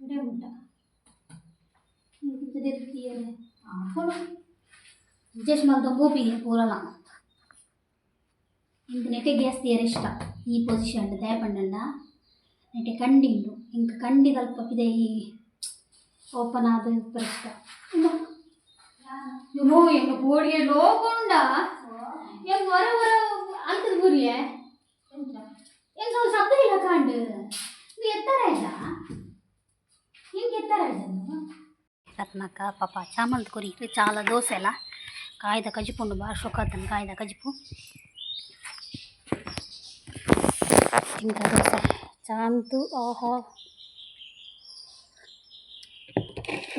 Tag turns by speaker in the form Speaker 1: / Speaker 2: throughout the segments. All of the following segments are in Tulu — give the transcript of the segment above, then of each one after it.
Speaker 1: ಮುಟ್ಟ ಅಡ್ಜಸ್ಟ್ ಮಲ್ತೊಂದು ಪೋಪಿನಿ ಪೂರಲ. ಇಂಕ್ ನೆಟೆ ಗ್ಯಾಸ್ ದೀಯರೆ ಇಷ್ಟ ಈ ಪೊಸಿಷನ್. ದಾಯೆ ಪಂಡಂಡ ನೆಟೆ ಕಂಡಿ ಉಂಡು. ಇಂಕ್ ಕಂಡಿದಲ್ಪ ಪಿದಯಿ ಓಪನ್ ಆದ್ ಇಪ್ಪರೆ ಇಷ್ಟ. ಯಮ್ಮೋ, ಎಂಕ್ ಪೋಡಿಗೆ ಲೋಕುಂಡ. ಎಂಕ್ ಒರ ಒರ ಅಲ್ತದ ಬೂರಿಯೆ. ಎಂಕ್ ಅವು ಶಬ್ದ ಇಲ್ಲ ಕಾಂಡ್. ಇದು ಎತ್ತರ ಆಯ್ತಾ? ಎಂಕ್ ಎತ್ತರ ಆಯ್ತು. ರತ್ನಕ್ಕ ಪಾಪ ಚಾಮಲ್ದ ಕೊರಿ ಚಾಲ ದೋಸೆ ಅಲ್ಲ. ಕಾಯ್ದ ಕಜಿಪು ಉಂಡು. ಬಾರಿ ಶೊಕಾತನ್ ಕಾಯ್ದ ಕಜಿಪು. ಇಂಕ ದೋಸೆ ಚಾಂತು. ಆಹಾ,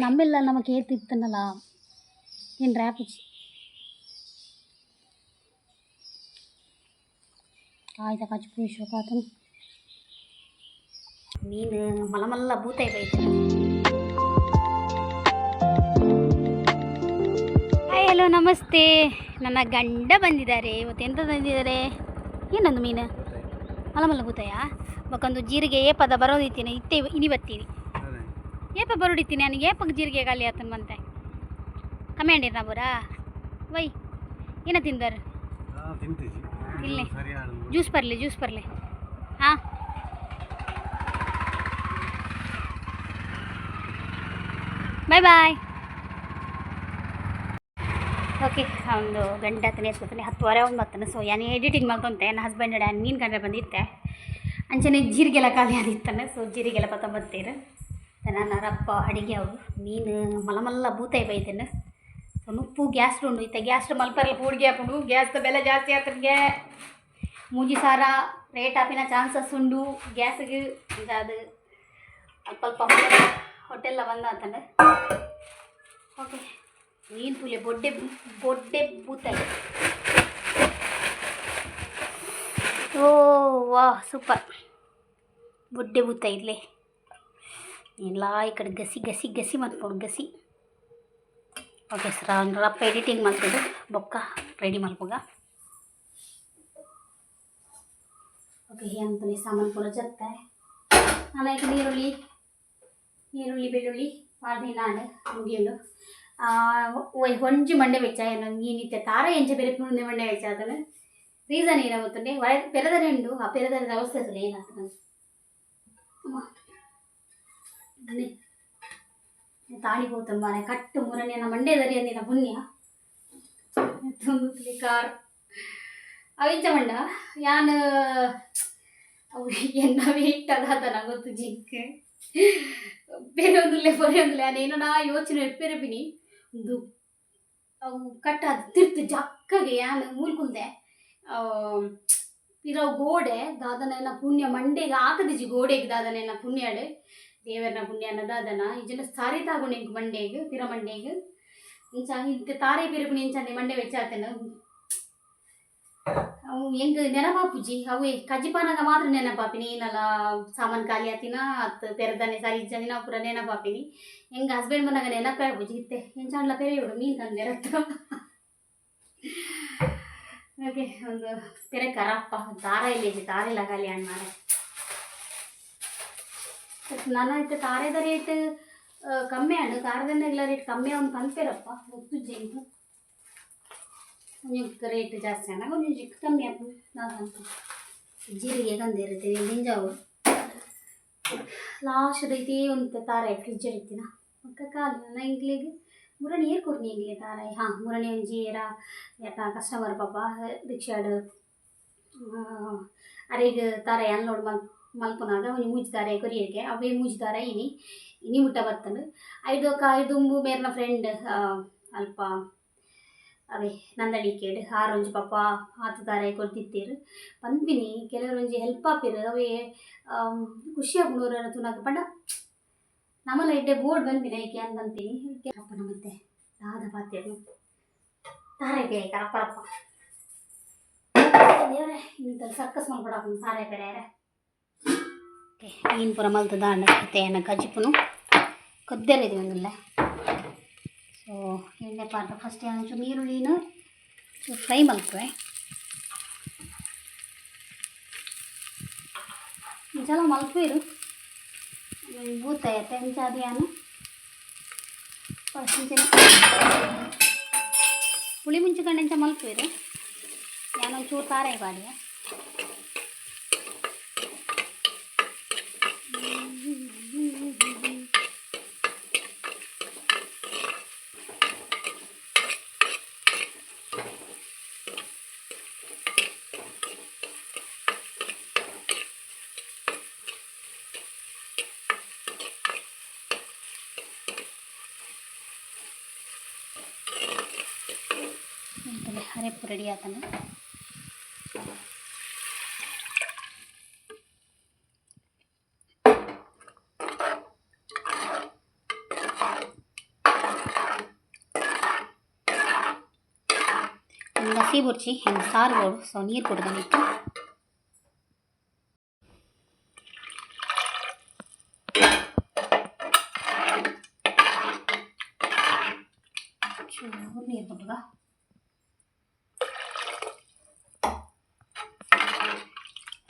Speaker 1: ನಮ್ಮೆಲ್ಲ ನಮಕ್ ಏತ್ ಇತ್ತುಂಡಲ ತಿನ್ರೆ ಆಪುಜಿ. ಕಾಯ್ದ ಕಜಿಪು ಶೋಕಾತನ್. ಮೀನು ಮಲ್ಲ ಮಲ್ಲ ಬೂತಾಯಿ ಬೈತು. Hi, hello, namaste. ನನ್ನ ಗಂಡ ಬಂದಿದ್ದಾರೆ ಇವತ್ತು. ಎಂತ ತಂದಿದ್ದಾರೆ? ಏನೊಂದು ಮೀನು ಮಲ್ಲ ಮಲ್ಲ ಬೂತಾಯ. ಬೊಕ್ಕೊಂದು ಜೀರಿಗೆ ಏಪದ ಬರೋದಿತ್ತೀನಿ. ಇತ್ತೆ ಇನಿ ಬತ್ತೀನಿ. ಏಪ ಬರೋಡಿತ್ತೀನಿ ನನಗೆ. ಏಪಕ್ಕೆ ಜೀರಿಗೆ ಖಾಲಿ ಆತನ ಬಂತೆ. ಕಮ್ಯಾಂಡಿರ್ ನಬುರಾ ವೈ. ಏನ ತಿಂದರು? ಇಲ್ಲೇ ಜ್ಯೂಸ್ ಬರಲಿ, ಜ್ಯೂಸ್ ಬರಲಿ. ಹಾಂ, ಬಾಯ್ ಬಾಯ್. ಓಕೆ, ಒಂದು ಗಂಟೆ ಹತ್ತನೇ ಎಸ್ಕೊತಾನೆ, 10:30 ಒಂದು ಬರ್ತಾನೆ. ಸೊ ಯಾನ್ ಎಡಿಟಿಂಗ್ ಮಲ್ತೊಂತೆ. ನನ್ನ ಹಸ್ಬೆಂಡ್ ಡ್ಯಾನ್ ಮೀನು ಕಂಡ್ರೆ ಬಂದಿತ್ತೆ. ಅಂಚನೆ ಜೀರಿಗೆಲ್ಲ ಖಾಲಿ ಆದಿತ್ತಾನೆ. ಸೊ ಜೀರಿಗೆಲ್ಲ ಪತ್ತೊಂಬತ್ತೀರು. ನನ್ನ ರಪ್ಪ ಅಡಿಗೆ ಅವು. ಮೀನು ಮಲ್ಲ ಮಲ್ಲ ಬೂತಾಯಿ ಬೈತೇನೆ. ಸೊ ನುಪ್ಪು ಗ್ಯಾಸ್ ಉಂಡು. ಇತ್ತ ಗ್ಯಾಸ್ ಮಲ್ಪರಲ್ಲ, ಪೂಡ್ಗೆ ಹಾಕೊಂಡು. ಗ್ಯಾಸ್ದ ಬೆಲೆ ಜಾಸ್ತಿ ಆತನಿಗೆ. 3,000 ರೇಟ್ ಆಪಿನ ಚಾನ್ಸಸ್ ಉಂಡು ಗ್ಯಾಸ್ಗೆ. ಅದು ಅಲ್ಪ ಅಲ್ಪ ಹೋಟೆಲ್ಲ ಬಂದಾತಂಡೆ. ಓಕೆ, ಮೀನು ತೂಲೆ, ಬೊಡ್ಡೆ ಬೊಡ್ಡೆ ಬೂತಾಯಿ. ಓ ವಾ, ಸೂಪರ್. ಬೊಡ್ಡೆ ಬೂತಾಯಿ ಇಲ್ಲೇ ಎಲ್ಲ ಈ ಕಡೆ ಗಸಿ ಗಸಿ ಗಸಿ ಮಲ್ಪೊಡು ಗಸಿ. ಓಕೆ ಸರ್, ರಪ್ಪ ಎಡಿಟಿಂಗ್ ಮಲ್ತದು ಬೊಕ್ಕ ರೆಡಿ ಮಲ್ಪುಗ. ಓಕೆ, ಅಂತನೆ ಸಾಮಾನು ಪೂರ ಜತ್ತೆ. ಆಮೇಲೆ ನೀರುಳ್ಳಿ, ನೀರುಳ್ಳಿ ಬೆಳ್ಳುಳ್ಳಿ ಪಾಡ್ದಿನಾಂಡ್ ಮುಗಿಯುಂಡು. ಒಂಜಿ ಮಂಡೆ ಬೆಚ್ಚ ಏನು ಇತ್ತೆ ತಾರ ಎಂಚ ಬೇರೆ ಮುಂದೆ ಮಂಡೆ ಬೆಚ್ಚ ಆತನ. ರೀಸನ್ ಏನ ಗೊತ್ತುಂಡೆ? ಪೆರದರೆ ಉಂಡು. ಆ ಪೆರದರೆ ಅವಸ್ಥೆ ಅಸಲು ಏನಾಗ್ತದೆ. ಅಮ್ಮ, ತಾಳಿ ಪೋತಂಬಾನೆ ಕಟ್ಟು ಮುರಣಿಯನ್ನ ಮಂಡೆ ದರಿಯಂದಿನ ಪುಣ್ಯ ಕಾರ್. ಅವು ಎಂಚ ಮಂಡ ಯಾನ್ ಅವು ಎನ್ನ ವೇಟ್ ಅದಾತನ ಗೊತ್ತು. ಜಿಂಕ್ ಬೇರೆ ಒಂದುಲ್ಲೆ ಬರೆ ಒಂದುಲ್ಲೆ. ಯಾನ್ ಏನೋ ಯೋಚನೆ ಎಪ್ಪೆರಪಿನಿ. ಒಂದು ಅವು ಕಟ್ಟಾದ ತಿರ್ತು ಜಕ್ಕಗೆ ಯಾನ್ ಮೂಲ್ಕುಂದೆ. ಪಿರವು ಗೋಡೆ ದಾದನ ಪುಣ್ಯ ಮಂಡೆಗೆ ಆತದಿಜಿ. ಗೋಡೆಗೆ ದಾದನ ಪುಣ್ಯಾಡು, ದೇವರನ ಪುಣ್ಯನ ದಾದನ ಇಜನ ಸಾರಿ ತಾಗುಂಡು ಎಂಕ್ ಮಂಡೆಗ್, ಪಿರ ಮಂಡೆಗ್. ಇಂಚ ಇಂತೆ ತಾರೆ ಪಿರಪುನಿ ಇಂಚನೆ ಮಂಡೆ ಬೆಚ್ಚಾತನ. ಅವು ಎಂಕ್ ನೆನಪಾಪುಜಿ. ಅವು ಕಜಿಪಾನಾಗ ಮಾತ್ರ ನೆನಪಾಪಿನಿ. ಏನಲ್ಲ ಸಾಮಾನು ಖಾಲಿ ಆತಿನ ಅತ್ ಪೆರದನೆ ಸರಿ ಇಜ್ಜಂದಿನ ಪೂರ ನೆನಪಾಪಿನಿ. ಎಂಕ್ ಹಸ್ಬೆಂಡ್ ಬಂದಾಗ ನೆನಪೇ ಆಪುಜಿ. ಇತ್ತೆ ಎಂಚಾಂಡ್ಲ ಪೆರೆಯೋಡು ಮೀನು ತಂದೆರತ್ತ. ಓಕೆ, ಒಂದು ಪೆರೆ ಕರಪ್ಪ ದಾರ ಇಲ್ಲ, ದಾರ ಇಲ್ಲ, ಖಾಲಿ ಹಣ್ಣು ಮಾರೆ. ನನ್ನ ಇತ್ತೆ ತಾರೆದ ರೇಟ್ ಕಮ್ಮಿ ಹಣ್ಣು. ಕಾರದನ್ನೆಲ್ಲ ರೇಟ್ ಕಮ್ಮಿ ಅವ್ನು ಪನ್ಪೇರಪ್ಪ. ಗೊತ್ತುಜ್ಜಿ ಎಂಕ್. ಒಂಜಿ ರೇಟ್ ಜಾಸ್ತಿ ಅನ್ನಾಗ ಒಂಜಿ ಚಿಕ್ಕ ಕಮ್ಮಿ ಆಪುಂಡು ದಾದ. ಜೀರಿಗೆ ಕಂದಿರುತ್ತೆ ದಿಂಜಾವು. ಲಾಸ್ಟ್ ಐತಿ ಒಂದು ತಾರಾಯಿ ಫ್ರಿಜ್ ಇಡ್ತೀನ. ಬೊಕ್ಕ ಖಾಲಿ. ನನ್ನ ಎಂಕ್ಲೆಗ್ ಮುರಣಿ ಏರ್ ಕೊರ್ನಿ ಎಂಕ್ಲೆ ತಾರಾಯಿ. ಹಾಂ, ಮುರಣಿ ಒಂಜಿ ಏರ ಏರ್ನ ಕಸ್ಟಮರ್ ಪಾಪ ರಿಕ್ಷಾಡ್ ಅರೆಗ್ ತಾರಾಯಿ ಅನ್ಲೋಡ್ ಮಲ್ಪುನಾಗ ಒಂಜಿ ಮೂಜಿ ತಾರಾಯಿ ಕೊರಿಯೆರ್ಗೆ. ಅವೇ ಮೂಜಿ ತಾರಾಯಿ ಇನಿ ಇನಿ ಮುಟ್ಟ ಬತ್ತಂಡು. ಐದು ದುಂಬು ಮೇರ್ನ ಫ್ರೆಂಡ್ ಅಲ್ಪ ಅವೇ ನಂದಳಿಕೇಡ್ ಆರ್ ಒಂಜಿ ಪಾಪ ಆತ್ ತಾರಾಯಿ ಕೊರ್ದಿತ್ತೆರ್. ಪನ್ಪಿನಿ, ಕೆಲವರು ಒಂಜಿ ಹೆಲ್ಪ್ ಆಪೆರ್. ಅವೇ ಖುಷಿ ಆಪುಂಡು ಒರೊರ ತೂನಗ. ಪಂಡ ನಮಲ ಎಡ್ಡೆ ಬೋರ್ಡ್ ಬಂದಿನ ಐಕೆ ಯಾನ್ ಪನ್ಪಿನಿ. ಅಪ್ಪನ ಮತ್ತೆ ದಾದ ಪಾತೆರ್ನು? ತಾರಾಯಿ ಪೇ ರಪ್ಪ ರಪ್ಪ. ದೇವ್ರೆ, ಇಂತಲ್ ಸರ್ಕಸ್ ಮಲ್ಪಡಾಪುಂಡು ತಾರಾಯಿ ಪೆರೆಯರೆ. ಮೀನು ಪೂರ ಮಲ್ತ್ ದಾಂಡ. ಇತ್ತೆ ಎನ್ನ ಕಜಿಪುನು ಕೊದ್ದೆರೆ ಒಂದುಲ್ಲೆ. ಸೊ ಎಣ್ಣೆ ಪಾಡ್ದ ಫಸ್ಟ್ ಒಂಚೂರು ನೀರುಳ್ಳಿನ ಚೂರು ಫ್ರೈ ಮಲ್ಪುವೆ. ಇಂಚಲ ಮಲ್ಪುವೆರ್. ಬೂತಾಯತ್ತೆ ಅಂಚ ಅದು ಯಾನು ಅಂಚನೆ ಪುಳಿ ಮುಂಚೆ ಕಂಡು ಅಂಚ ಮಲ್ಪುವೆರು. ಯಾನೊಂಚೂರು ತಾರಾಯಿ ಪಾಡಿಯ. ಎಂತಲೆ ಅರೆಪ್ಪು ರೆಡಿ ಆತನ. ಗಸಿ ಬುರ್ಚಿ ಹೆಂಗೆ ಸಾರು ಬೋಡು. ಸೊ ನೀರು ಕೊಡ್ಕೊಂಡಿತ್ತು. ಚೂರು ನೀರು ಕೊಟ್ಟುಗ.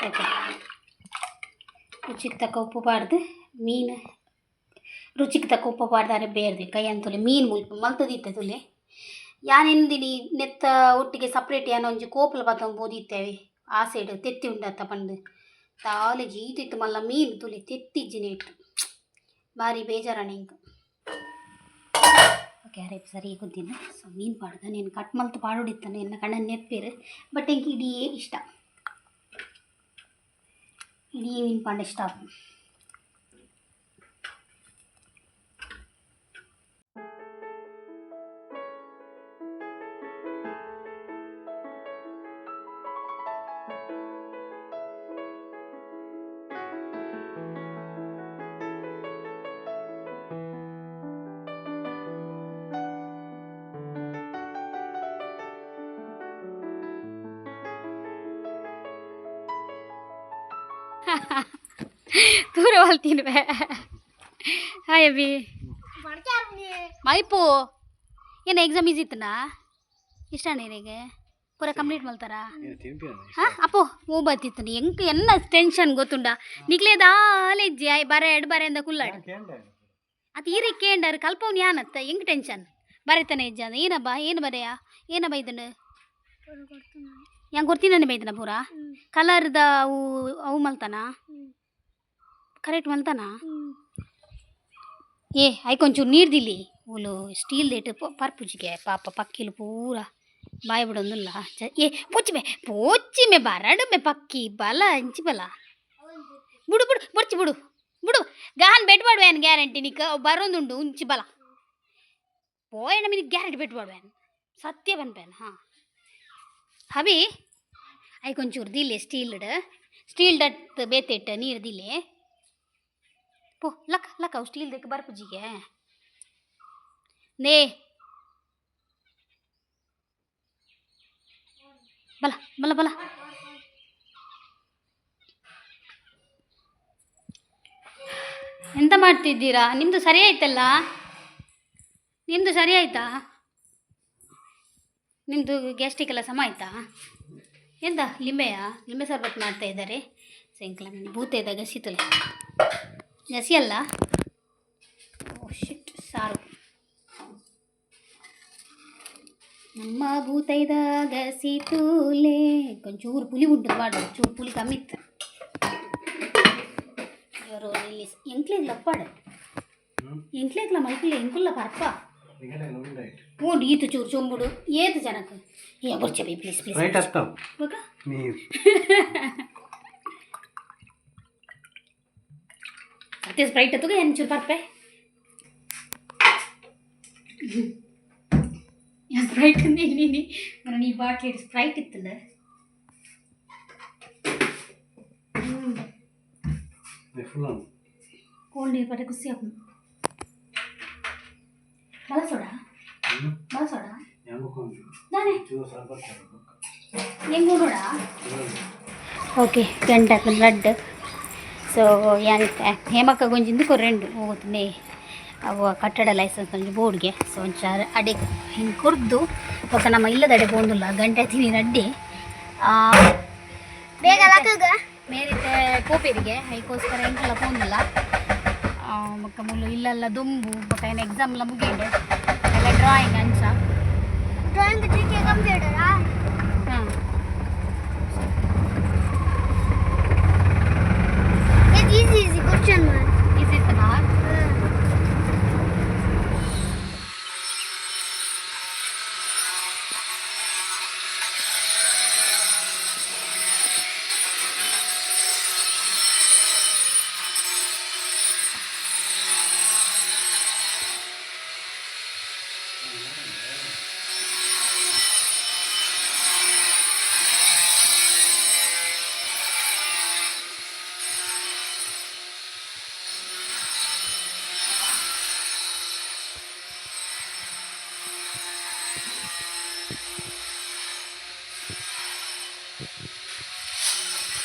Speaker 1: ಓಕೆ, ರುಚಿಗೆ ತಕ್ಕ ಉಪ್ಪು ಪಾಡ್ದು, ಮೀನು ರುಚಿಗೆ ತಕ್ಕ ಉಪ್ಪು ಪಾಡ್ದಾರೆ ಬೇರ್ದೆ ಕೈ ಅಂತುಲೆ ಮೀನು ಮುಲ್ಪ ಮಲ್ತದಿತ್ತೆ ತುಲೆ. ಯಾನೆಂದಿನಿ ನೆತ್ತ ಒಟ್ಟಿಗೆ ಸಪ್ರೇಟ್ ಯಾನ ಒಂಜಿ ಕೋಪಲ ಪತ್ತೊಂದು ಆ ಸೈಡ್ ತೆತ್ತಿ ಉಂಡತ್ತ ಪಂದು ತಾಲೆ ಜೀತಿತ್ತು ಮಲ್ಲ ಮೀನು ತುಲೆ ತೆತ್ತಿಜ್ಜಿನ ಇಟ್ಟು ಭಾರಿ ಬೇಜಾರಣ ಇಂಕ್. ಓಕೆ, ಅರೆ ಸರಿ ಗೊತ್ತಿನ. ಸೊ ಮೀನು ಪಾಡ್ದ ನೀನು ಕಟ್ ಮಲ್ತು ಪಾಡೋಡಿತ್ತಾನೆ ಎನ್ನ ಕಣ್ಣನ್ನು ನೆಪ್ಪಿರು. ಬಟ್ ಎಂಕ್ ಇಡೀ ಇಷ್ಟ, ಇಡೀ ಮೀನು ಪಾಂಡ ಇಷ್ಟ. ದೂರ ಹೊಲ್ತಿನ್ವೆ. ಹಾಯ್ ಅಭಿ. ಮೈಪು ಏನು ಎಕ್ಸಾಮ್ ಈಸಿ ಇತ್ತನಾ? ಇಷ್ಟ ನಿನಗೆ? ಪೂರ ಕಂಪ್ಲೀಟ್ ಮಲ್ತಾರಾ? ಹಾಂ ಅಪ್ಪೋ ಹೂ ಬತ್ತಿತ್ತು. ಎಂಕ್ ಎನ್ನ ಟೆನ್ಷನ್ ಗೊತ್ತುಂಡ? ನಿಕ್ಲೇದಾಲೆಜ್ಜಿ ಆಯ್ ಬರ ಎಡ್ ಬರ ಎಂದ ಕುಲ್ಲಾಡು ಅದು ಈರಿ ಕೇಂಡರ್ ಕಲ್ಪವ್ನ ಯಾನತ್ತ. ಎಂಕ್ ಟೆನ್ಷನ್ ಬರೆತನ ಹೆಜ್ಜೆ ಅಂದ. ಏನಬ್ಬ ಏನು ಬರೆಯ ಏನಬ್ಬ ಇದನ್ನು ಹೆಂಗೆ ಕೊಡ್ತೀನನ್ನೇ ಬೈದನ ಪೂರ ಕಲರ್ದ ಅವು ಅವು ಮಲ್ತಾನ, ಕರೆಕ್ಟ್ ಮಲ್ತಾನ. ಏ ಐಕೊಂಚೂರು ನೀರು ದಿಲ್ಲಿ. ಓಲು ಸ್ಟೀಲ್ ದೇಟ್ ಪರ್ಪುಜಿಗೆ ಪಾಪ ಪಕ್ಕಿಲು ಪೂರ ಬಾಯಿ ಬಿಡೊಂದುಲ್ಲ. ಏ ಪೊಚ್ಚಿಮೆ ಪೊಚ್ಚಿಮೆ ಬರಡುಮೆ ಪಕ್ಕಿ ಬಲ ಅಂಚಿ ಬಲ ಬುಡು ಬುಡು ಬೊರ್ಚಿ ಬುಡು ಬುಡು ಗಾನ್ ಬೆಟ್ ಮಾಡುವೇನು ಗ್ಯಾರಂಟಿ ನಿಕ್ಕ ಬರೋದುಂಡು. ಉಂಚಿ ಬಲ ಪೋಯಣ ಮಿನಿ ಗ್ಯಾರಂಟಿ ಬೆಟ್ ಮಾಡುವೇನು ಸತ್ಯ ಬನ್ಪೇನು. ಹಾಂ ಹಬಿ I ಕೊಂಚೂರು ದಿಲ್ಲೆ ಸ್ಟೀಲ್ಡ್ ಸ್ಟೀಲ್ ಡಟ್ ಬೇತೆಟ್ಟ ನೀರು ದಿಲ್ಲೆ. ಪೋ ಲಕ್ಕ ಲಕ್ಕ ಅವು ಸ್ಟೀಲ್ ದಕ್ಕೆ ಬರ್ಪುಜಿಗೆ ನೇ ಬಲ ಬಲ ಬಲ. ಎಂತ ಮಾಡ್ತಿದ್ದೀರಾ? ನಿಮ್ಮದು ಸರಿ ಆಯ್ತಲ್ಲ? ನಿಮ್ಮದು ಸರಿ ಆಯ್ತಾ? ನಿಮ್ಮದು ಗ್ಯಾಸ್ಟ್ರಿಕ್ ಎಲ್ಲ ಸಮ ಆಯ್ತಾ? ಎಂತ ಲಿಂಬೆಯಾ? ಲಿಂಬೆ ಸರ್ಬತ್ ಮಾಡ್ತಾ ಇದ್ದಾರೆ. ಸಾಯಂಕಾಲ ಭೂತ ಗಸಿ ತುಲೆ ಗಸಿ ಅಲ್ಲ. ಓ ಶಿಟ್, ಸಾರು ನಮ್ಮ ಭೂತೈದ ಗಸಿ ತೂಲೆ. ಒಂಚೂರು ಪುಲಿ ಉಂಟು ಮಾಡು, ಚೂರು ಪುಲಿ ಕಮ್ಮಿ ಇತ್ತು. ಇವರು ಇಲ್ಲಿ ಎಂಕ್ಲೇಗ್ಲ ಅಪ್ಪಾಡು ಎಂಕ್ಲೇಗ್ಲ ಮಲ್ಕುಲ್ಲ ಎಂಕುಲ್ಲ ಪರ್ಪ ಓಂಡು ಈತು ಚೂರು ಚೊಂಬುಡು ಏತು ಜನಕ್ಕೆ. ಏ ಬೊರ್ಚೆ ಬೈ ಪ್ಲೀಸ್ ಪ್ಲೀಸ್.
Speaker 2: ರೈಟ್ ಅస్తావు.
Speaker 1: ఒక
Speaker 2: ನೀರು.
Speaker 1: ಸತ್ಯ ಸ್ಪ್ರೈಟ್ ಎತ್ತುಗ ಏನು ಚೂರು ಪರ್ಪೆ ಸ್ಪ್ರೈಟ್ ನೀನಿ ನಾನು ಈ ಬಾಟ್ಲಿ ಸ್ಪ್ರೈಟ್ ಇತ್ತಲ್ಲ.
Speaker 2: ಫುಲ್.
Speaker 1: ಕೋಲ್ಡ್ ನೀರು ಪಟ್ಟೆ ಖುಷಿ ಆಪುಂಡು. ಬಲ ಸೋಡಾ ಬಲ ಸೋಡಾ ದಾನೆ ಹೆಂಗೆ ನೋಡ. ಓಕೆ, ಗಂಟೆ ಬ್ಲಡ್. ಸೊ ಯಾನಿತ್ತೆ ಹೇಮಕ್ಕ ಗೊಂಜಿಂದು ಕೊರ್ರೆಂಡು ಹೋಗುತ್ತನೆ ಅವು ಕಟ್ಟಡ ಲೈಸೆನ್ಸ್ ಒಂಜಿ ಬೋರ್ಡ್ಗೆ. ಸೊ ಒಂಚಾರು ಅಡೆ ಹಿಂಗೆ ಕೊರ್ದು ಬೊಕ ನಮ್ಮ ಇಲ್ಲದಡೆ ಪೋಂದುಲ್ಲ. ಗಂಟೆ ತಿನಿ ರಡ್ಡಿ
Speaker 3: ಬೇಗ ಲಕ್ಕಗ.
Speaker 1: ಮೇರಿತ್ತೆ ಪೋಪೇರಿಗೆ ಐಕೋಸ್ಕರ ಎಂಕಲ ಪೋಂದುಲ್ಲ. ಬೊಕ್ಕ ಮೂಲು ಇಲ್ಲೆಲ್ಲ ದುಂಬು ಬೊಕ್ಕ ಏನು ಎಕ್ಸಾಮ್ ಎಲ್ಲ ಮುಗಿಂಡೆ ಎಲ್ಲ ಡ್ರಾಯಿಂಗ್ ಅಂಚ.
Speaker 2: ಡ್ರಾಯಿಂಗ್ ಜೊತೆ ಕಂಪ್ಯೂಟರಾ?
Speaker 1: ಹಾಂ.
Speaker 2: ಇದು ಈಸಿ ಈಸಿ ಕ್ವಶನ್.
Speaker 1: ಈಸಿ ಇತ್ತನಾ?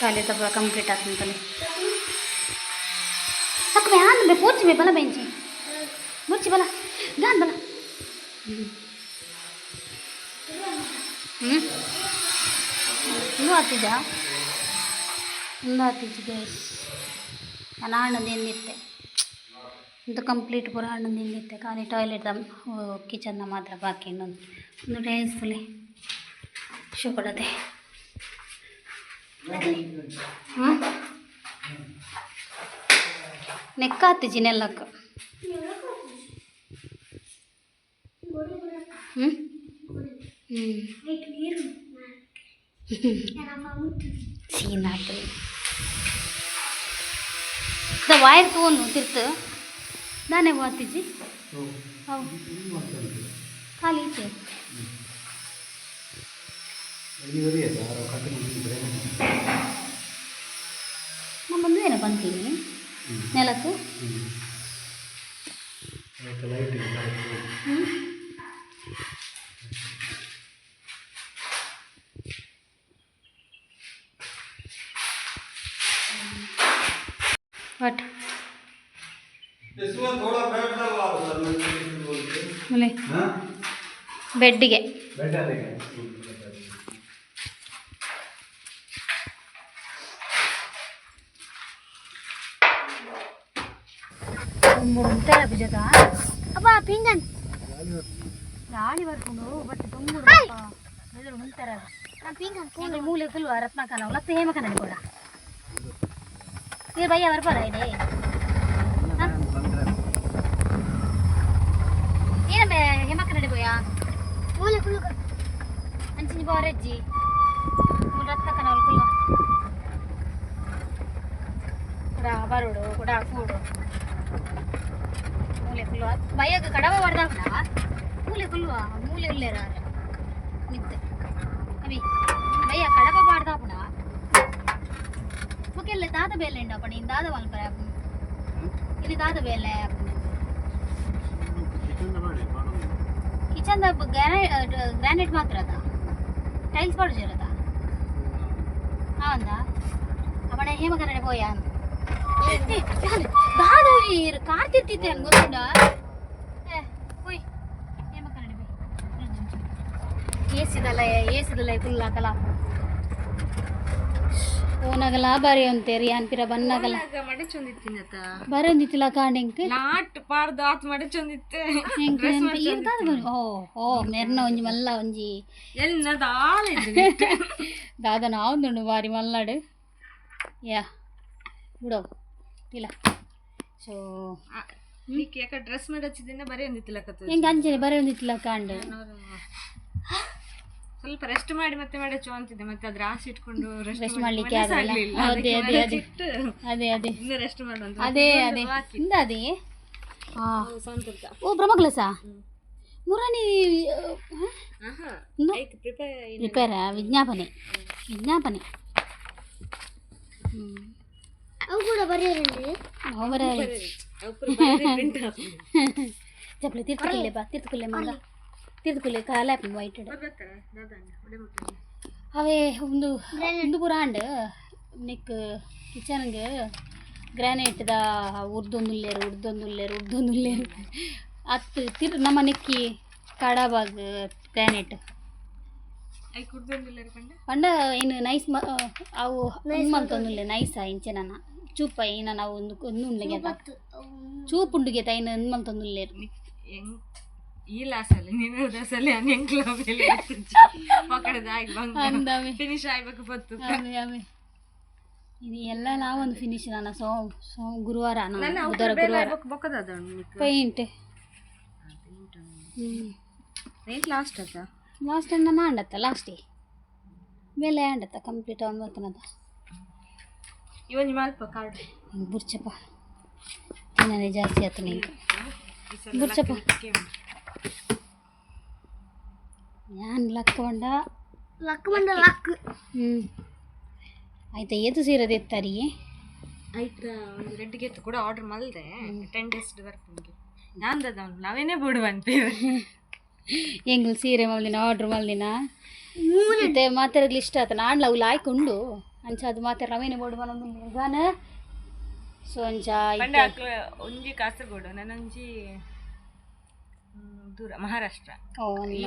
Speaker 1: ಟಾಯ್ಲೆಟ್ ಪೂರ ಕಂಪ್ಲೀಟ್ ಆಗ್ತಂತಾನೆ. ಅಕ್ಕ ಆನ್ ಬೇ ಪೋರ್ಚಿ ಬೇ ಬಲ ಬೆಂಚಿ ಮುರ್ಚಿ ಬಲ ಗಾನ್ ಬಲ. ಹ್ಞೂ ಹ್ಞೂ ಇನ್ನೂ ಆತಿಜ, ಇನ್ನೂ ಆತಿಜಿ ಗೈಸ್. ನಾನು ಹಣ್ಣು ಎಂದಿತ್ತೆ ಇಂದು ಕಂಪ್ಲೀಟ್ ಪೂರ ಹಣ್ಣು ನಿಂದಿತ್ತೆ. ಖಾಲಿ ಟಾಯ್ಲೆಟ್ ಕಿಚನ್ನ ಮಾತ್ರ ಬಾಕಿ. ಇನ್ನೊಂದು ಒಂದು ಟೈಲ್ಸ್ ಫುಲ್ಲಿ ಶೋ ಕೊಡದೆ. ಹ್ಞೂ ನೆಕ್ಕ ಆತಿಜಿ ನೆಲ್ಲಕ್ಕ. ಹ್ಞೂ ಹ್ಞೂ ಸೀನ್ ಆಗ್ತದೆ. ವೈರ್ ತಗೊಂಡು ತಿರ್ತು ನಾನೇ ಆತಿಜಿ. ಅವು ಖಾಲಿ ಐತೆ. ನಾನು ಬಂದೇನ ಬಂತೀನಿ ನೆಲಕ್ಕೆ. ಹ್ಞೂ what?
Speaker 3: इसमें थोड़ा बेड डलवाओ सर, बोलते
Speaker 1: ಆಮೇಲೆ
Speaker 3: हाँ।
Speaker 1: ಬೆಡ್ಡಿಗೆ.
Speaker 3: बेड डालेंगे।
Speaker 1: ಉಂಟಲ್ಲ ಬಿಜದ.
Speaker 2: ಅಪ್ಪ, ಪಿಂಗನ್.
Speaker 1: ಗಾಳಿ ಬರ್ಕೊಂಡು ಬಟ್ ತುಂಬುಡು ಎದುರು ಉಂಟಾರ.
Speaker 2: ನಾ ಪಿಂಗನ್.
Speaker 1: ಎಂಗಳು ಮೂಲೆ ಕುಲ್ವ ರತ್ನಾಕನ ಲತ್ತ ಹೇಮಕನ ಕೂಡ ನೀರು ಬಯ್ಯ ಬರ್ಬಾರ ಇದೆ. ಏನಮ್ಮ ಹೇಮಕನಡಿ ಬೋಯ?
Speaker 2: ಮೂಲೆ ಕುಳ್ಳು.
Speaker 1: ಅಂಚಿನ ಬಾರಜ್ಜಿ ಮೂಲ ರತ್ನಕನ ಕುಲ್ವ ಕೂಡ ಬರೋಡು ಕೂಡ ಕೂಡು ಮೂಲೆ ಕುಲ್ವ ಬಯ್ಯಗ ಕಡವ ಬರ್ದಾಪುಣ ಮೂಲೆ ಕುಲ್ವ ಮೂಲೆ ಉಲ್ಲೇರ ಮಿತ್ತೆ ಅವಿ ಬಯ್ಯ ಕಡಪ ಬಾರ್ದಾಪುಣ. ಮುಕೆಲ್ಲ ದಾದ ಬೇಲೆ ಉಂಡಪ್ಪಣ ಇನ್ ದಾದ ಮಲ್ಪರೆ ಇಲ್ಲಿ ದಾದ ಬೇಲೆ. ಕಿಚನ್ ಗ್ರಾನೈಟ್ ಮಾತ್ರ ಅದ, ಟೈಲ್ಸ್ ಪಾಡು ಇರತ್ತ ಹೌದಾ? ಅವಣ ಹೇಮ ಕನ್ನಡ ಪೋಯ ದಾದ ಕಾರ್ ತಿರ್ತಿದ್ದೆ ಅನ್ ಗೊತ್ತುಂಡ. ಏ ಹೋಯ್ ಹೇಮ ಕನ್ನಡ ಬೈ ಏಸಿದಲ್ಲ ಏಸಿದಲ್ಲ ಕುಲ್ಲ ಕಲ ಓನಾಗಲ ಬಾರಿ ಅಂತೇರಿ ಅನ್ಪಿರ ಬನ್ನಾಗಲ.
Speaker 4: ಮಡಚೊಂದಿತ್ತಿನತ.
Speaker 1: ಬರೋಂದಿತ್ತಿಲ್ಲ ಕಾಂಡೆಂಕ್.
Speaker 4: ಲಾಟ್ ಪಾಡ್ದು ಆತ್ ಮಡಚೊಂದಿತ್ತೆ.
Speaker 1: ಎಂಕ್ ಈರ್ದಾದ ಬರಿ ಓ ಓ ಮೆರ್ನ ಒಂಜಿ ಮಲ್ಲ ಒಂಜಿ.
Speaker 4: ಎಲ್ಲಿ ದಾಲ ಇದ್ದೆ.
Speaker 1: ದಾದ ನಾವೊಂದುಂಡು ಬಾರಿ ಮಲ್ನಾಡು ಯಾ ಬಿಡೋ ಇಲ್ಲ ಸೊ.
Speaker 4: ನೀಕ್ ಯಾಕ ಡ್ರೆಸ್ ಮಡಚಿದಿನ ಬರೀ ಒಂದಿತ್ತಿಲಕತ್ತು.
Speaker 1: ಎಂಕ್ ಅಂಚನೆ ಬರೀ ಒಂದಿತ್ತಿಲ್ಲ ಕಾಂಡ್.
Speaker 4: ಸ್ವಲ್ಪ ರೆಸ್ಟ್ ಮಾಡಿ ಮತ್ತೆ ಮಡಚು ಅಂತಿದ್ದೆ, ಮತ್ತೆ ಅದ್ರ ಆಸೆ ಇಟ್ಕೊಂಡು
Speaker 1: ರೆಸ್ಟ್
Speaker 4: ರೆಸ್ಟ್
Speaker 1: ಮಾಡ್ಲಿಕ್ಕೆ ಆಗಲ್ಲ. ಅದೇ ಅದೇ ಅದೇ ಅದೇ ಅದೇ.
Speaker 4: ಇನ್ನು ರೆಸ್ಟ್ ಮಾಡುವಂತ.
Speaker 1: ಅದೇ ಅದೇ ಇಂದ ಅದೇ. ಓ ಬ್ರಹ್ಮಕಲಸ ಮುರಾನಿ.
Speaker 4: ಪ್ರಿಪೇರ್.
Speaker 1: ರಿಪೇರ ವಿಜ್ಞಾಪನೆ ವಿಜ್ಞಾಪನೆ.
Speaker 2: ಅವು ಕೂಡ ಬರೆಯೋರಂದ್ರೆ.
Speaker 1: ಅವರ ಚಪ್ಪಲಿ ತೀರ್ಥಕುಲ್ಲೆ ಬಾ, ತೀರ್ಥಕುಲ್ಲೆ ಮಂಗ ತೀರ್ಥಕುಲ್ಲೆ ಕಾಲ ವೈಟ್. ಅವೇ ಒಂದು ಒಂದು ಪೂರ ಆಂಡ್ ನೆಕ್ ಕಿಚನ್ಗೆ ಗ್ರಾನೈಟ್ದ ಉರ್ದೊಂದುಲ್ಲೇರು ಉರ್ದೊಂದುಲ್ಲೇರು ಉರ್ದೊಂದುಲ್ಲೇರು ಅತ್ತು ತಿರ್ ನಮ್ಮ ನೆಕ್ಕಿ ಕಡಬಾಗ್ ಗ್ರಾನೈಟ್.
Speaker 4: I ಕುಡ್ದೊಂದಿಲ್ಲ ಕಂಡ.
Speaker 1: ಪಂಡ ಏನು ನೈಸ್ ಅವು ಮಲ್ತೊಂದುಲ್ಲೆ ನೈಸ ಇಂಚೆನ. ಚೂಪ ಏನ ನಾವು ಒಂದು ಒಂದು ಉಂಡುಗೆ ಚೂಪು ಉಂಡುಗೆ ತೈನ ಮಲ್ತೊಂದುಲ್ಲೇರು.
Speaker 4: ಹೆಂಗ್ ಈ ಲಾಸಲ್ಲಿ ನೀನು ದಸಲಿ ಅನ್ ಎಂಕ್ಲ ಬೆಲೆ ಪಕಡದ ಆಗಿ ಬಂಗ
Speaker 1: ಅಂದವೆ.
Speaker 4: ಫಿನಿಶ್ ಆಗ್ಬೇಕು ಬತ್ತು.
Speaker 1: ಆಮೆ ಆಮೆ ಇದು ಎಲ್ಲ ನಾವೊಂದು ಫಿನಿಶ್ ನಾನು ಸೋ ಸೋ ಗುರುವಾರ ನಾನು
Speaker 4: ನನ್ನ
Speaker 1: ಬುಧವಾರ
Speaker 4: ಬೆಲೆ
Speaker 1: ಗುರುವಾರ
Speaker 4: ಆಗ್ಬೇಕು ಬೊಕ್ಕದ
Speaker 1: ಪೇಂಟ್.
Speaker 4: ಪೇಂಟ್ ಲಾಸ್ಟ್ ಅದ.
Speaker 1: ಲಾಸ್ಟ್ ನಾನು ಆಂಡತ್ತ ಲಾಸ್ಟಿ ಬೆಲೆ ಆಂಡತ್ತ ಕಂಪ್ಲೀಟ್ ಒಂಬತ್ತನದ.
Speaker 4: ಇವೊಂಜಿ ಮಲ್ಪ ಕಾರ್ಡ್.
Speaker 1: ಹಿಂಗೆ ಬುರ್ಚಪ್ಪ ತಿನ್ನನೆ ಜಾಸ್ತಿ ಆಯ್ತು ನಿಂಗೆ. ಬುರ್ಚಪ್ಪ ಯಾನ್ ಲಕ್ಕ ಬಂಡ.
Speaker 2: ಲಕ್ ಬಂದ ಲಕ್.
Speaker 1: ಹ್ಞೂ ಆಯ್ತಾ ಏತು ಸೀರದು ಎತ್ತಾರಿಗೆ?
Speaker 4: ಆಯ್ತಾ ಒಂದು ರೆಡ್ ಗೆತ್ತು ಕೂಡ ಆರ್ಡರ್ ಮಲ್ದೆ 10 ಡೇಸ್ ಬರ್ಪುಂಗೆ ನಾನ್ ದದ ನಾವೇನೇ ಬಿಡು ಅಂತೀವಿ.
Speaker 1: ಎಂಗ್ಲು ಸೀರೆ ಮಲ್ದಿನ ಆರ್ಡ್ರ್ ಮಲ್ದಿನ ಮತ್ತೆ ಮಾತಾಡಗ್ಲಿ ಇಷ್ಟ ಆತ ನಾಣ್ಲ ಅವು ಲಾಯ್ಕ್ ಉಂಡು ಅಂಚ ಅದು ಮಾತಾಡ ರವೇನೆ ಬೋಡು ಬನೊಂದು ಗಾನ ಸೊ ಅಂಚ
Speaker 4: ಪಂಡ
Speaker 1: ಇತ್ತೆ
Speaker 4: ಅಕ್ಲ ಒಂಜಿ ಕಾಸರಗೋಡು ನಾನೊಂಜಿ ದೂರ ಮಹಾರಾಷ್ಟ್ರ.
Speaker 1: ಓ
Speaker 4: ಈ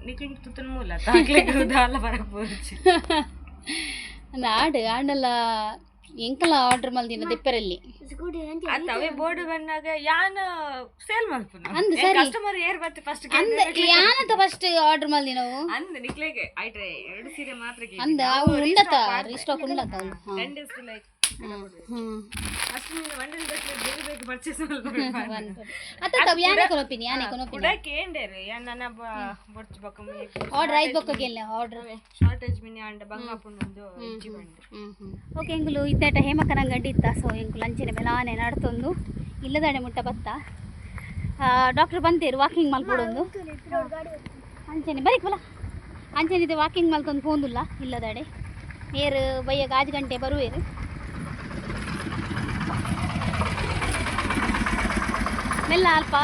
Speaker 4: ನಿಕ್ಲಿಂಗ್ ತುತ್ತನ ಮೂಲ ತಾಕ್ಲೆಗ್ ದಾಲ ಬರಕ್ ಬೋರ್ಚಿ.
Speaker 1: ಅಂದ್ ಆಡು ಆಂಡಲ ಎಂಕಲ ಆರ್ಡರ್ ಮಲ್ದಿನ ದೆಪ್ಪರಲ್ಲಿ.
Speaker 2: ಸ್ಕೂಟಿ ಅಂತ.
Speaker 4: ಅತ್ತ ಅವೇ ಬೋರ್ಡ್ ಬಂದಾಗ ಯಾನ್ ಸೇಲ್ ಮಲ್ಪುನ.
Speaker 1: ಅಂದ್ ಸರಿ.
Speaker 4: ಕಸ್ಟಮರ್ ಏರ್ ಬತ್ತೆ ಫಸ್ಟ್.
Speaker 1: ಅಂದ ಯಾನಂತ ಫಸ್ಟ್ ಆರ್ಡರ್ ಮಲ್ದಿನವು?
Speaker 4: ಅಂದ್ ನಿಕ್ಲೆಗೆ ಐಟ್ರೆ ಎರಡು ಸೀರೆ ಮಾತ್ರ.
Speaker 1: ಅಂದ ಅವು ಉಂಡತ ರೀಸ್ಟಾಕ್ ಉಂಡತ ಅವು ಹಾಂ.
Speaker 4: 10 ಡೇಸ್ ಲೈಕ್
Speaker 1: ಹ್ಞೂ
Speaker 4: ಫಸ್ಟ್ ನೀನು ಮಂಡಳಿ ಬೇಗ ಬೇಗ ಪರ್ಚೇಸ್ ಮಲ್ಪು.
Speaker 1: ಅತ್ತ ತಾವು ಯಾನೆ ಕೊನೊಪಿನಿ ಯಾನೆ ಕೊನೊಪಿನಿ.
Speaker 4: ಕೂಡ ಕೇಂಡೇರು ಯಾನ್ ನನ್ನ ಬೊರ್ಚು ಬೊಕ್ಕ
Speaker 1: ಆರ್ಡರ್ ಆಯ್ತು ಬೊಕ್ಕ ಗೆಲ್ಲ ಆರ್ಡರ್.
Speaker 4: ಶಾರ್ಟೇಜ್ ಮಿನಿ ಅಂಡ ಬಂಗಾಪುಂಡು ಇಜ್ಜಿ ಬಂಡು.
Speaker 1: ಓಕೆ ಎಂಕುಲು ಇತ್ತೇಟ ಹೇಮಕ್ಕನ ಗಡ್ಡಿ ಇತ್ತ. ಸೊ ಎಂಕುಲು ಅಂಚಿನ ಮೇಲೆ ನಡ್ತೊಂದು ಇಲ್ಲದಾಡೆ ಮುಟ್ಟ ಬತ್ತ. ಡಾಕ್ಟ್ರ್ ಬಂತೇರು ವಾಕಿಂಗ್ ಮಲ್ಪಡೊಂದು ಅಂಚನೆ ಬರೀಕ್ ಬಲ ಅಂಚನೆ ಇದೆ ವಾಕಿಂಗ್ ಮಲ್ತೊಂದು ಪೋಂದುಲ್ಲ ಇಲ್ಲದಾಡೆ ಏರು ಬಯ್ಯಗ ಆಜ್ ಗಂಟೆ ಬರುವೇರು. ಮೆಲ್ಲ ಅಲ್ಪ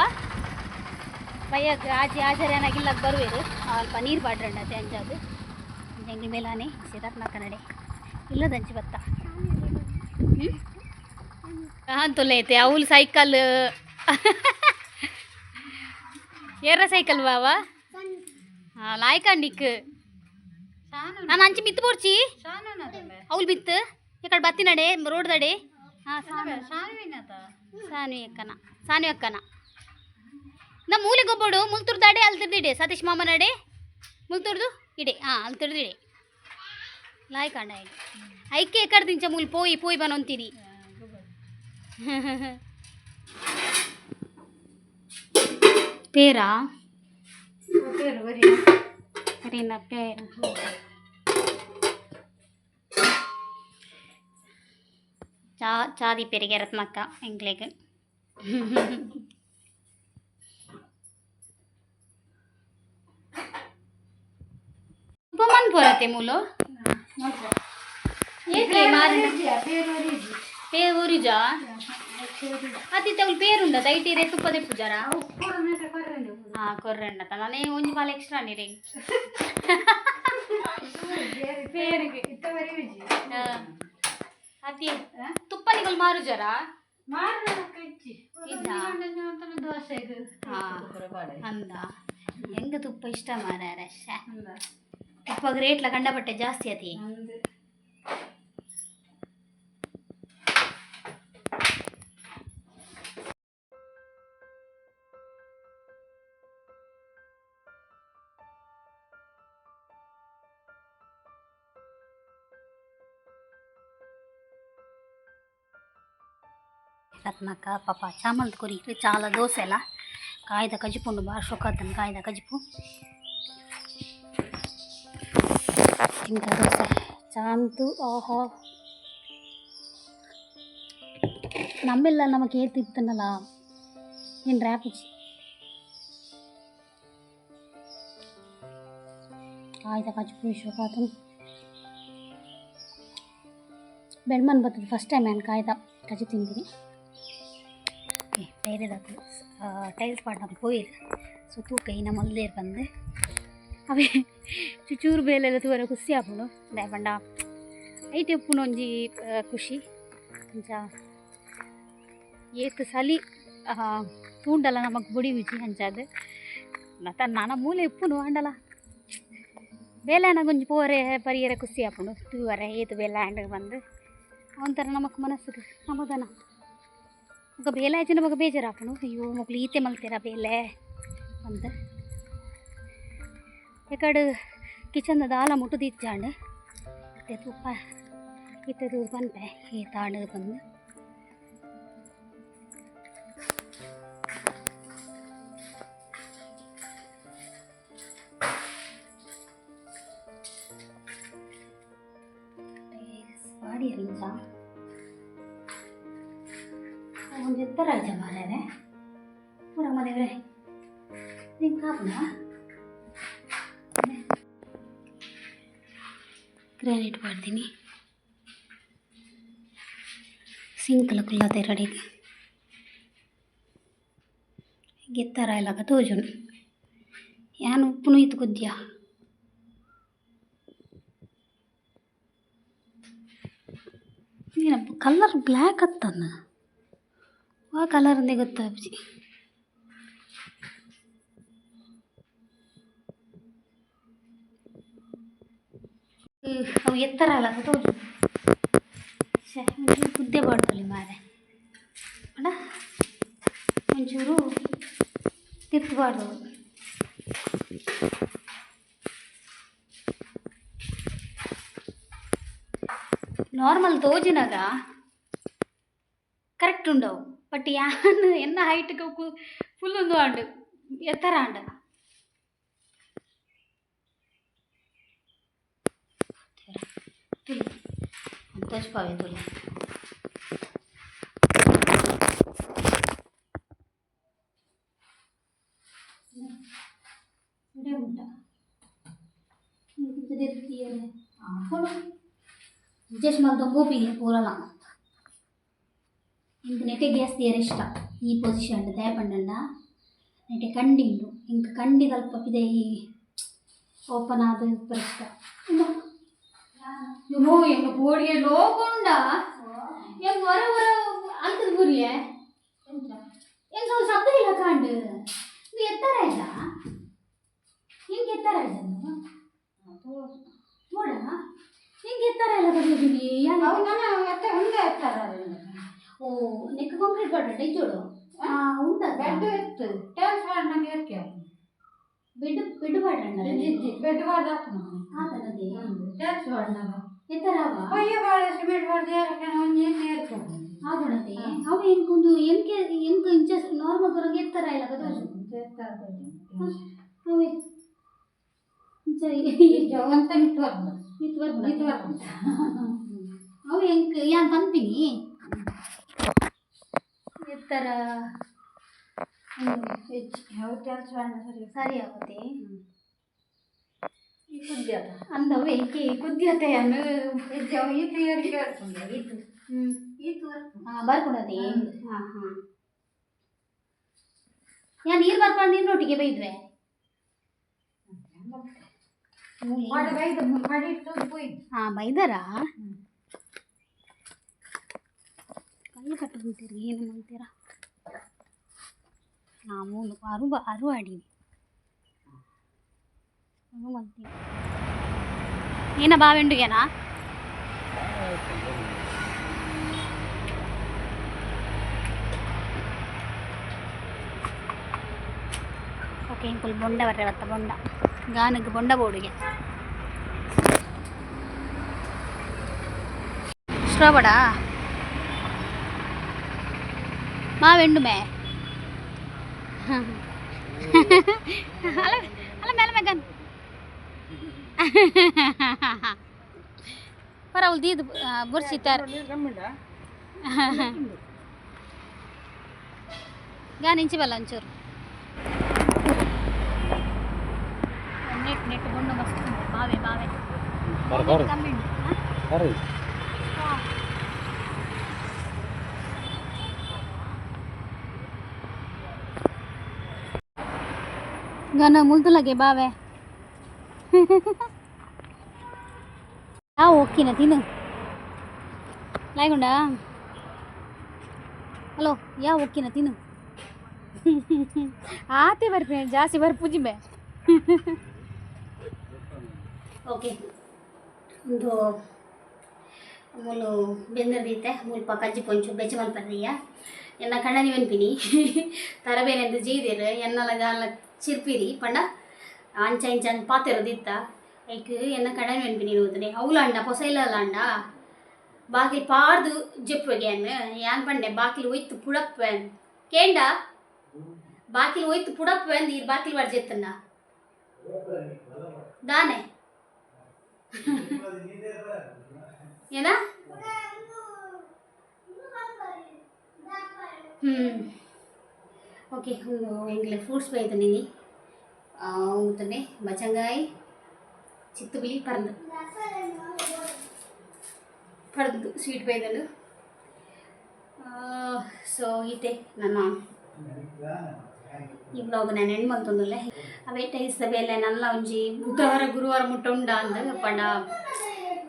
Speaker 1: ಬಯ್ಯಗ ಆಜಿ ಆಚರಣೆ ಇಲ್ಲಾಗ ಬರುವೇರು ಅಲ್ಪ ನೀರು ಬಾಡ್ರಂಡತೆ ಅಂಚಾದು ಎಂಗ್ಲ ಮೇಲಾನೆ ರತ್ನಾಕ ನಡೆ ಇಲ್ಲದಂಚಿ ಬತ್ತ. ಅಂತೊಲ್ಲ ಐತೆ ಅವಳು ಸೈಕಲ್ ಏರ ಸೈಕಲ್ ಬಾವ ಹಾಂ ಲಾಯ್ಕಂಡಿಕ್ ನಾನು ಅಂಚಿ ಮಿತ್ತು ಬೋರ್ಚಿ ಅವಳು ಬಿತ್ತು ಈ ಕಡೆ ಬತ್ತಿನಡೆ ರೋಡ್ ದಡೆ ಹಾಂ ಸಾನ್ವಿ ಅಕ್ಕನ ಸಾನ್ವಿ ಅಕ್ಕನ ನಮ್ಮ ಮೂಲೆ ಗೊಬ್ಬಡು ಮುಲ್ತುರ್ದಾಡೆ ಅಲ್ತಿರ್ದಿಡೆ ಸತೀಶ್ ಮಾಮನಡೆ ಮುಲ್ತುರ್ದು ಇಡೆ ಹಾಂ ಅಲ್ತಿರ್ದಿಡೆ ಲಾಯ್ಕಂಡ ಐಕೆ ಎಕ್ಕಡ ದಿಂಚ ಮೂಲ್ ಪೋಯಿ ಪೋಯಿ ಬನೊಂತೀನಿ. ಪೇರಾ ಸರಿನಾ ಪೇರು ಚಾ ಚಾದಿ ಪೆರಿಗೆ ರತ್ನಕ್ಕ ಎಂಕ್ಲೆಗ್. ಉಪಮಾನ್ ಪೋರತೆ ಮೂಲು ಏಕೆ ಮಾರಿ ಪೇರು ಊರಿಜಾ ಅತಿತ್ತೆ ಅವ್ಲು ಪೇರುಂಡ ದೈಟೀರೆ ತುಪ್ಪ ತೆಪ್ಪುಜಾರ ಹಾಂ ಕೊರ್ರಂಡತ ನಾನೇ ಒಂಜಿ ಪಾಲ್ ಎಕ್ಸ್ಟ್ರಾ ನೀರೆ ಪೇರಿಗೆ ಅತಿ ತುಪ್ಪ ನಿಗಲ್ ಮಾರುಜಾರ ಇದ್ದ ಅಂದ ಹೆಂಗ ತುಪ್ಪ ಇಷ್ಟ ಮಾರಾರ. ತುಪ್ಪಗೆ ರೇಟ್ಲ ಕಂಡಪಟ್ಟೆ ಜಾಸ್ತಿ ಅತಿ. ರತ್ನಕ್ಕ ಪಾಪ ಚಾಮಲ್ದ ಕೊರಿ ಚಾಲ ದೋಸೆ ಎಲ್ಲ ಕಾಯ್ದ ಕಜಿಪುಂಡು ಬಾರ್ ಶೊಕತ್ತನ್ ಕಾಯ್ದ ಕಜಿಪು ಇಂಥ ದೋಸೆ ಚಾಂತು ಓಹೋ ನಮ್ಮೆಲ್ಲ ನಮಗೆ ಏತಿತ್ತನಲ್ಲ ಏನು ರ್ಯಾಪಿಜ್ ಕಾಯ್ದ ಕಜಿಪು ಶೊಕಾತನ್ ಬೆಳ್ಮನ್ ಬರ್ತದೆ. ಫಸ್ಟ್ ಟೈಮ್ ನಾನು ಕಾಯ್ದ ಕಜಿ ತಿಂತೀನಿ. ಬೇರೆದಾಕು ಟೈಲ್ಸ್ ಪಾಡ್ನಕುಲು ಪೋಯಿರ್ ಸೊ ತೂಕ ಇನ್ನ ಮಲ್ದೇರ್ ಬಂದು ಅವೇ ಚುಚೂರು ಬೇಲೆಲ್ಲ ತೂವರೆ ಖುಷಿ ಆಪುಂಡು ದಾಯೆ ಪಂಡ ಐಟ್ ಉಪ್ಪುನ ಒಂಜಿ ಖುಷಿ ಅಂಚ ಏತ್ ಸಲಿ ತೂಂಡಲ ನಮಕ್ ಬುಡಿ ಅಂಚಾದ್ ನತ ನನ ಮೂಲೆ ಉಪ್ಪುನು ಆಂಡಲ ಬೇಲೆ ಒಂಜಿ ಪೋರೆ ಪರಿಯರೆ ಖುಷಿ ಆಪುಂಡು ತೂವರೆ ಏತ್ ಬೇಲೆ ಆಂಡ್ ಬಂದು. ಒಂಥರ ನಮಕ್ ಮನಸ್ಸಿಗೆ ಸಮಾಧಾನ. ఒక ಬೇಲೆ ಆಯ್ತು ನಮಗೆ ಬೇಜಾರಾಪುಂಡು, ಅಯ್ಯೋ ಮೊಕ್ಲು ಈತೆ ಮಲ್ತೀರ ಬೇಲೆ ಅಂತ. ಎಕಡೆ ಕಿಚನ್ ದಾಲ ಮುಟ್ಟುದಿಜ್ಜಾಂಡ್ ಇತ್ತೆ ತೂಪ ಇತ್ತೆ ತೂ ಪನ್ಪೆ ಈ ತಾಂಡ್ ಬಂದು. ಬಾಡಿ ಇಂಚ ಒಂಜಿ ಎತ್ತರ ಆಯ್ಜ ಮಾರ್ರೆ ಪೂರ ಮದೇವ್ರೆ ನಿಂಗೆ ಕಾಪುನ ಗ್ರಾನೈಟ್ ಮಾಡ್ತೀನಿ. ಸಿಂಕ್ಲ ಕುಲ್ಲತೆ ರೆಡಿ ಗೆತ್ತರ ಇಲ್ಲಕ ತೋಜುನು ಯಾನ್ ಉಪ್ಪುನು ಇತ್ತು ಕುದ್ಯ. ಕಲರ್ ಬ್ಲ್ಯಾಕ್ ಅತ್ತನ್ನ ಆ ಕಲರ್ ಅಂದೇ ಗೊತ್ತಾಪುಜಿ. ಅವು ಎತ್ತರ ಅಲ್ಲ ತೋಜು. ಛೆ, ಒಂಚೂರು ಕುದ್ದೆ ಬಾಡ್ತಲ್ಲಿ ಮಾರೆ ಅಡ ಒಂಚೂರು ತಿರ್ತಬಾರ್ದು. ನಾರ್ಮಲ್ ತೋಜಿನಾಗ ಕರೆಕ್ಟ್ ఉండವು, ಬಟ್ ಯಾನ್ ಎನ್ನ ಹೈಟ್ಗೆ ಫುಲ್ ಒಂದು ಆಂಡ್ ಎತ್ತರ ಆಂಡ್. ತುಲೆ ತೋಜ್ಪಾವೆ ತುಲೆ. ಇಡೇ ಉಂಟ ಜಸ್ಟ್ ಮಲ್ತ ಗೋಪಿ ಪೂರಲ ಇಂಕ ನೆಟೆ ಗ್ಯಾಸ್ there ಇಷ್ಟ ಈ ಪೊಸಿಷನ್ ದಯ ಪಂಡಂಡ ನೆಟೆ ಕಂಡಿ ಉಂಡು ಇಂಕ ಕಂಡಿ ತಲ್ಪ ಪಿದೈ ಓಪನ್ ಆದ ಇಷ್ಟ. ಯೋ ಎಂಗ ಬೋಡಿಗೆ ಲೋಕುಂಡ ಎಂಗ ಹೊರ ಹೊರ ಅಲ್ಕದ ಬುರಿಯೆ ಎಂಗ ಸ್ವಲ್ಪ ಶಬ್ದ ಇಲ್ಲ ಕಾಂಡು. ಇದು ಎತ್ತರ ಆಯ್ತಾ? ಹಿಂಗೆ ಎತ್ತರ ಆಯ್ತಾ ನೋಡ, ಹಿಂಗೆ ಎತ್ತರ ಎಲ್ಲ ಬಂದಿದ್ದೀನಿ. ಓ ನೆಕ್ ಕಾಂಕ್ರೀಟ್ ಪಾಡ್ರೆ ಇಜ್ಜೋಡು ಉಂಟಾ?
Speaker 4: ಬೆಡ್ ಇತ್ತು, ಟೈಲ್ಸ್ ಪಾಡ್ನಂಗೆ ಇರ್ಕೆ.
Speaker 1: ಬೆಡ್ ಬೆಡ್ ಪಾಡ್ರಂಡ?
Speaker 4: ಬೆಡ್ ಪಾಡ್ದು ಆತನ.
Speaker 1: ಆತನದೇ.
Speaker 4: ಟೈಲ್ಸ್ ಪಾಡ್ನಾಗ
Speaker 1: ಎತ್ತರವ
Speaker 4: ಪೊಯ್ಯ ಪಾಡ ಸಿಮೆಂಟ್ ಪಾಡ್ದು ಏರಕ್ಕೆ ಒಂಜಿ ಏರ್ಕೆ.
Speaker 1: ಆಗುಣತೆ ಅವು ಎಂಕೊಂದು ಎಂಕೆ ಎಂಕ್ ಇಂಚ ನಾರ್ಮಲ್ ತರಂಗ ಎತ್ತರ ಇಲ್ಲ ಗೊತ್ತೋಜು. ಅವೇ ಇಂಚ
Speaker 4: ಒಂತ ಮಿತ್ತು ಬರ್ಬೋದು.
Speaker 1: ಮಿತ್ತು ಬರ್ಪುಂಡು.
Speaker 4: ಮಿತ್ತು ಬರ್ಪುಂಡು.
Speaker 1: ಅವು ಎಂಕ್ ಯಾನ್ ಪನ್ಪಿನಿ ಎತ್ತರ
Speaker 4: ಅವು ಟೈಲ್ಸ್ ಪಾಡ್ನ ಸರಿ.
Speaker 1: ಸರಿ ಆಗುತ್ತೆ.
Speaker 4: ಈ ಕುದ್ದಿ ಆತ.
Speaker 1: ಅಂದವು ಎಂಕೆ ಕುದ್ಯತೆ ಅನ್ನು.
Speaker 4: ಇಜ್ಜಿ ಅವು ಈತು ಏರಿಕೆ ಬರ್ಪುಂಡು ಈತು.
Speaker 1: ಹ್ಞೂ
Speaker 4: ಈತು ಬರ್ಪುಂಡು.
Speaker 1: ಹಾಂ ಬರ್ಕೊಡದೆ. ಹಾಂ ಹಾಂ ಯಾ ನೀರು ಬರ್ಕೊಂಡು ನೀರಿನೊಟ್ಟಿಗೆ ಬೈದ್ವೆ.
Speaker 4: ಪಾಡ ಬೈದು ಪಡಿ ಇಟ್ಟು ಪೋಯ್.
Speaker 1: ಹಾಂ ಬೈದಾರಾ? ಕಲ್ಲು ಕಟ್ಟುಂತೀರಿ ಏನು ಅಂತೀರಾ? ಹಾಂ ಮೂಲು ಅರು ಅರು ಅಡೀನಿ ಅರು ಮಲ್ತೀನಿ. ಏನ ಬಾವೆಂಡುಗೆನಾ? ಓಕೆ ಇಂಕುಲ್ ಬೊಂಡ ಬರ್ರೆ ಬತ್ತ ಬೊಂಡ ಗಾನಗ್ ಬೊಂಡ ಬೋಡುಗೆ ಶ್ರವಣ ಮಾವೆಂಡು ಮೇ ಅಲ್ಲ ಅಲ್ಲ ಮೇಲೆ ಮಗನ್ ಪರ ಅವಳು ದೀದ್ ಬುರ್ಸಿತಾರೆ ಗಾನ ಇಂಚಿ ಬಲ್ಲ ಒಂಚೂರು ನೆಟ್ ನೆಟ್ ಬೊಂಡ ಮಸ್ತ್ ಉಂಟು. ಬಾವೆ ಬಾವೆ ಕಮ್ಮಿ ಉಂಟು. ಹಾ? ಗಾನ ಮುಲ್ತು ಲಗೆ ಬಾವೆ ಆ ಓಕೆನಾ ತಿನ್ನು ಲಾಯ್ಗುಂಡ. ಹಲೋ ಯಾ ಓಕೆನಾ ತಿನ್ನು ಆತೆ ಬರ್ಪಿ ಜಾಸ್ತಿ ಬರ್ಪುಜಿ ಬೇ. ಓಕೆ ಒಂದು ಮೂಲು ಬೆಂದರ್ದೀತೆ ಮುಲ್ಪ ಕಜ್ಜಿ ಪೊಂಚು ಬೆಚ್ಚ ಮಲ್ಪರ್ದೀಯ. ಎನ್ನ ಕಣ್ಣನಿ ಮನ್ಪಿನಿ ತರಬೇಲೆಂದು ಜೀದಿರ್ ಎನ್ನಲ ದಾಲ ಚಿರ್ಪಿರಿ ಪಂಡ ಅಂಚ ಇಂಚ ಪಾತೆರದಿತ್ತ. ಐಕ್ ಎನ್ನ ಕಣ್ಣನಿ ಮನ್ಪಿನಿ ನೋದನೆ ಅವ್ಲಾಂಡ ಪೊಸ ಇಲ್ಲಲಾಂಡ ಬಾಕಿಲ್ ಪಾರ್ದು ಜೆಪ್ಪುಗೆ. ಯಾನ್ ಯಾನ್ ಪಂಡೆ ಬಾಕಿಲ್ ಒಯ್ತು ಪುಡಪ್ಪೆ ಕೇಂಡ, ಬಾಕಿಲ್ ಒಯ್ತು ಪುಡಪ್ಪೆ ಅಂದ್. ಈರ್ ಬಾಕಿಲ್ ಬಾರ್ ಜೆತ್ತಂಡ ದಾನೆ ಏನ? ಓಕೆ, ಎಂಗ್ಲೆ ಫ್ರೂಟ್ಸ್ ಬೈದನಿನಿ ಉಂತನೆ ಬಚಂಗಾಯಿ, ಚಿತ್ತುಬಿಲಿ, ಪರಂದು ಪರಂದು ಸ್ವೀಟ್ ಬೈದನು. ಸೊ ಈತೆ ನನ್ನ ಈ ಬ್ಲಾಗ್ ನಾನು ಎಂಡ್ ಮಲ್ತೊಂದುಲ್ಲೆ. ಅವೇ ಟೈಲ್ಸ್ ಬೇಲೆ ನಲ್ಲ ಒಂಜಿ ಬುಧವಾರ ಗುರುವಾರ ಮುಟ್ಟ ಉಂಡ ಅಂದ್. ಪಂಡ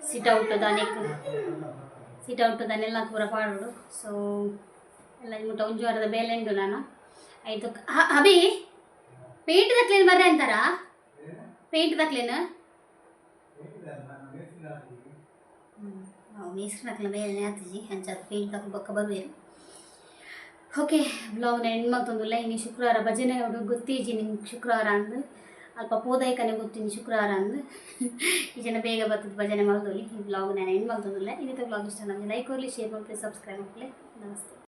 Speaker 1: ಸಿಟ್ ಔಟ್ ದಾನೆಕ್ ಸಿಟ್ ಔಟ್ ದಾನೆಲ್ಲ ಪೂರ ಪಾಡೋಡು. ಸೊ ಎಲ್ಲ ಮುಟ್ಟ ಒಂಜಿ ವಾರದ ಬೇಲೆ ಉಂಡು ನಾನು. ಆಯ್ತು ಅಭಿ, ಪೇಂಟ್ ದಕ್ಲೇನು ಬರ್ರೆ ಅಂತಾರಾ? ಪೇಂಟ್ ದಕ್ಲೇನು ಮೇಸ್ತ್ರಿ ಬೇಲೆ ಆತಿಜಿ ಅಂಚ ಪೇಂಟ್ ದಕ್ಲು ಬೊಕ್ಕ ಬರುವೆರು. Okay, ಬ್ಲಾಗ್ನ and ಮಲ್ತೊಂದುಲ್ಲೆ. ಇನಿ ಶುಕ್ರವಾರ ಭಜನೆ ಅವಡು ಗೊತ್ತೀಜಿ ನಿಂಗೆ ಶುಕ್ರವಾರ ಅಂದು. ಅಲ್ಪ ಪೋದೈಕನೆ ಗೊತ್ತಿನಿ ಶುಕ್ರವಾರ ಅಂದು. ಈ ಜನ ಬೇಗ ಬರ್ತದೆ ಭಜನೆ ಮಲ್ದೊಲಿ. ಈ ಬ್ಲಾಗ್ ನಾನು ಎಂಡ್ ಮಲ್ತೊಂದುಲ್ಲೆ. ಇನ್ನಿತ ಬ್ಲಾಗ್ ಇಷ್ಟ ನಮಗೆ ಲೈಕ್ ಕೊರ್ಲಿ, ಶೇರ್ ಮಲ್ಪಲೆ, ಸಬ್ಸ್ಕ್ರೈಬ್ ಮಲ್ಪಲೆ. ನಮಸ್ತೆ.